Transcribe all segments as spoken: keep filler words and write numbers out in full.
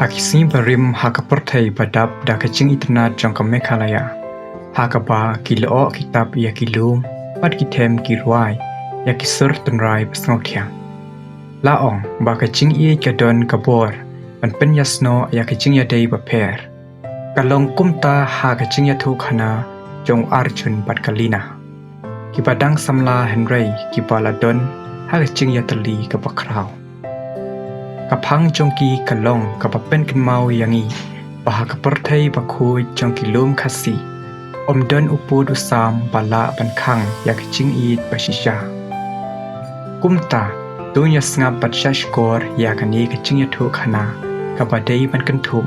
Ka ki sngi barim ha ka pyrthei ba dap da ka jingitynnad jong ka Meghalaya, ha kaba ki lyoh ki tap ïa ki lum bad ki them ki rwai ïa ki sur tynrai ba sngewthiang. La ong ba ka jingïeit ka don ka bor ban pynïasnoh ïa ka jingïadei bapher. Ka long kumta ha ka jingïathuhkhana jong u Arjun bad ka Lina, kiba dang samla hynrei kiba la don ha ka jingïatylli kaba khraw. Ka phang jong ki ka long kaba pynkynmaw ïa ngi ba ha ka pyrthei bakhuid jong ki lum Khasi, ym don u pud u sam ba lah ban khang ïa ka jingïeit ba shisha. Kumta, to ngin ïa sngap bad shahshkor ïa kane ka jingïathuhkhana kaba dei ban kynthup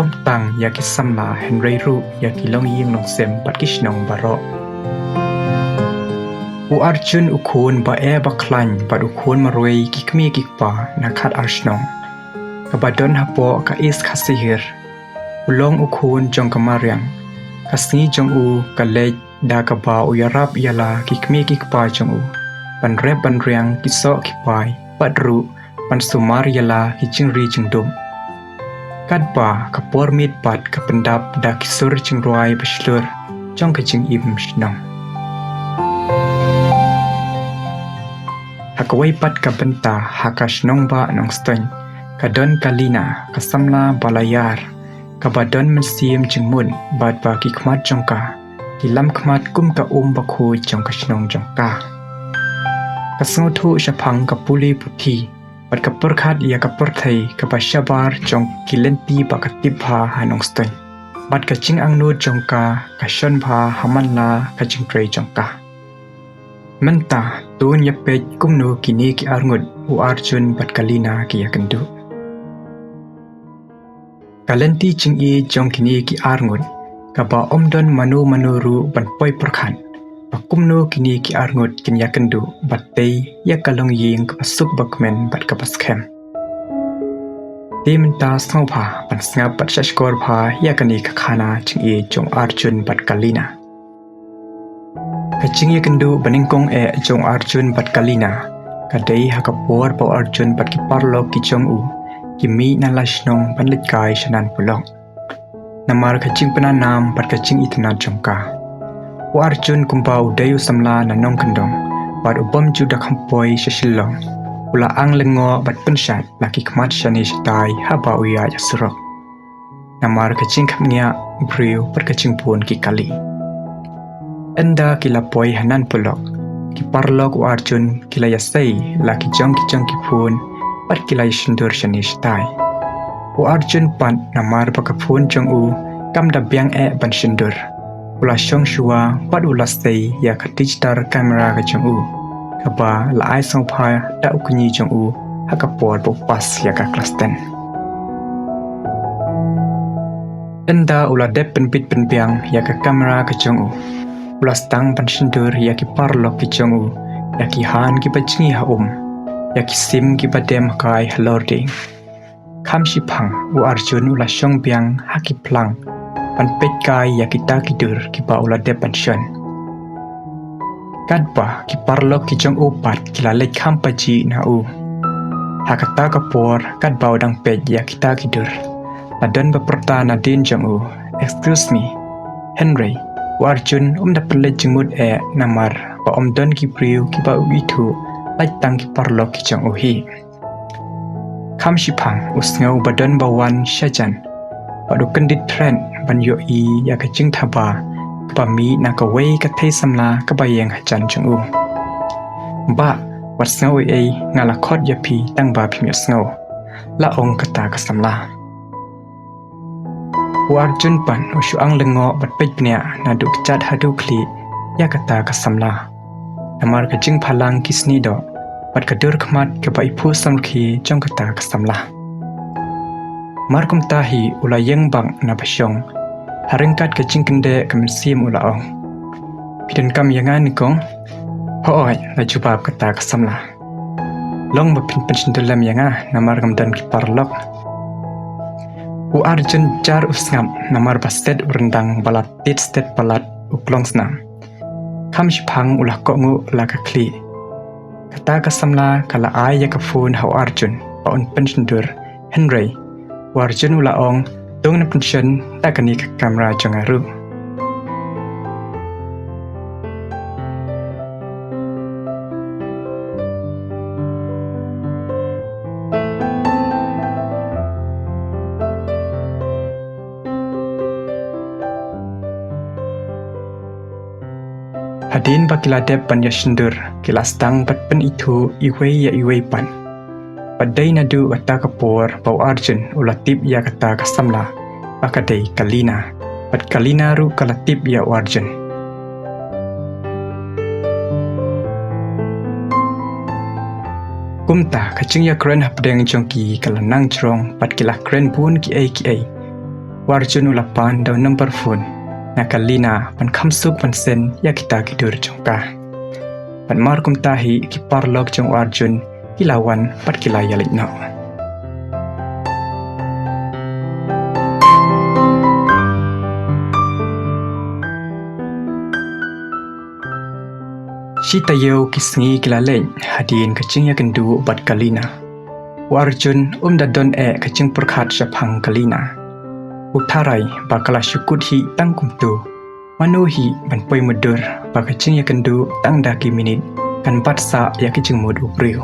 ym tang ïa ki samla hynrei ruh ïa ki longïing longsem bad ki shnong baroh. U Arjun u khun ba eh ba khlaiñ bad u khun marwei ki kmie ki kpa na khatar shnong, kaba don hapoh ka East Khasi Hills. U long u khun jong ka mariang. Ka sngi jong u ka leit da kaba u ïarap ïala ki kmie ki kpa jong u ban rep ban riang ki soh ki pai bad ruh ban sumar ïala ki jingri jingdup. Katba ka por miet pat ka pyndap da ki sur jingrwai ba shlur jong ka jingim shnong. Ha kawei pat ka bynta ha ka shnong ba Nongstoiñ, ka don ka Lina, ka samla ba la ïar, kaba don mynsiem jingmut bad ba ki khmat jong ka ki lam khmat kum ka um bakhuid jong ka shnong jong ka. Ka sngewthuh shaphang ka pule puthi bad ka pyrkhat ïa ka pyrthei kaba shabar jong ki lynti ba ka tip bha ha Nongstoiñ, bad ka jingangnud jong ka ka shon bha ha man la ka jingtrei jong ka. Mynta to ngin ïa peit kumno kine ki arngut u Arjun bad ka Lina ki ïakynduh. Ka lynti jingïeit jong kine ki arngut kaba ym don mano mano ruh ban poi pyrkhat ba kumno kine ki arngut kin ïakynduh bad tei ïa ka longïing kaba suk ba kmen bad kaba skhem. Te mynta sngewbha ban sngap bad shahshkor bha ïa kane ka khana jingïeit jong u Arjun bad ka Lina. Ka jingïakynduh banyngkong eh jong u Arjun bad ka Lina ka dei ha ka por ba u Arjun bad ki paralok ki jong u ki mih na la shnong ban leit kai sha Nanpulok. Namar ka jingpynanam bad ka jingitynnad jong ka. U Arjun kumba u dei u samla na nongkyndong bad u bym ju da kham poi sha Shillong, u la ang lyngngoh bad pynshad la ki khmat shane shatai haba u ïaid ha surok. Namar ka jingkhapngiah briew bad ka jingbun ki kali. Ynda ki la poi ha Nanpulok, ki paralok u Arjun ki la ïasei la ki jong ki jong ki phone bad ki la ïa shyndur shane shatai. U Arjun pat namar ba ka phone jong u kam da biang eh ban shyndur, u la shong shuwa bad u la sei ïa ka digital camera ka jong u, kaba la ai sngewbha da u kñi jong u ha ka por ba u pass ïa ka klas ten. Ynda u la dep pynbit pynbiang ïa ka camera ka jong u, u la sdang ban shyndur ïa ki paralok ki jong u, ïa ki han kiba jngi ha um, ïa ki sim kiba dem ha kai halor dieng. Kham shiphang u Arjun u la shong biang ha ki phlang ban peit kai ïa kita ki dur kiba u la dep ban shon. Katba ki paralok ki jong u pat ki la leit kham pajih na u. Ha kata ka por katba u dang peit ïa kita ki dur, la don ba pyrta nadien jong u, "Excuse me." Hynrei u Arjun um da pynleit jingmut eh namar ba um don ki briew kiba u ithuh, lait tang ki paralok ki jong u hi. Kham shiphang u sngew ba don ba wan shajan bad u kyndit thret ban ïohi ïa ka jingthaba kaba mih na kawei ka thei samla kaba ïeng hajan jong u. "Bah, wat sngew ei ei, nga la khot ïa phi tang ba phim ïohsngew," la ong kata ka samla. U Arjun pat u shu ang lyngngoh bad peit bniah naduh kjat haduh khlieh ïa kata ka samla. Namar ka jingphalang ki snieh doh bad ka dur khmat kaba iphuh samrkhie jong kata ka samla. Mar kumta hi u la ïeng bak na ba shong. Ha ryngkat ka jingkyndeh ka mynsiem u la ong, "Phi donkam ïa nga ne kong?" "Hooid," la jubab kata ka samla. "Long ba phin pynshyndur lem ïa nga namar ngam don ki paralok." U Arjun jar u sngap namar ba stet u ryndang ba la tied stet palat u klongsnam. Kham shiphang u la kohnguh la ka khlieh. Kata ka samla ka la ai ïa ka phone ha u Arjun ba un pynshyndur, hynrei U Arjun u la ong, to ngin pynshon da kane ka kamra jong nga ruh. Hadien ba ki la dep ban ïa shyndur, ki la sdang bad pynithuh iwei ïa iwei pat. Bad dei naduh kata ka por ba u Arjun u la tip ïa kata ka samla ba ka dei ka Lina. Bad ka Lina ruh ka la tip ïa u Arjun. Kumta ka jingïakren hapdeng jong ki ka la nang jrong bad ki la kren bun kiei kiei. U Arjun u la pan da u number phone na ka Lina ban kham suk ban send ïa kita ki dur jong ka. Bad mar kumta hi ki paralok jong u Arjun ki la wan bad ki la ïaleit noh. Shi taïew ki sngi ki la leit hadien ka jingïakynduh bad ka Lina. U Arjun um da don eh ka jingpyrkhat shaphang ka Lina. U tharai ba ka la shu kut hi tang kumto. Mano hi ban poi mutdur ba ka jingïakynduh tang da ki minit kan bat sah ïa ka jingmut u briew.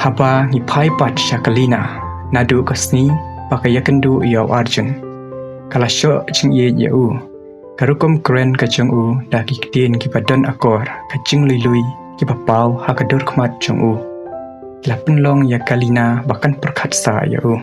Haba ngi phai pat sha ka Lina, naduh ka sngi ba ka ïakynduh ïa u Arjun, ka la shoh jingïeit ïa u. Ka rukom kren ka jong u da ki ktien kiba don akor, ka jinglui lui kiba paw ha ka dur khmat jong u, ki la pynlong ïa ka Lina ba kan pyrkhat sah ïa u.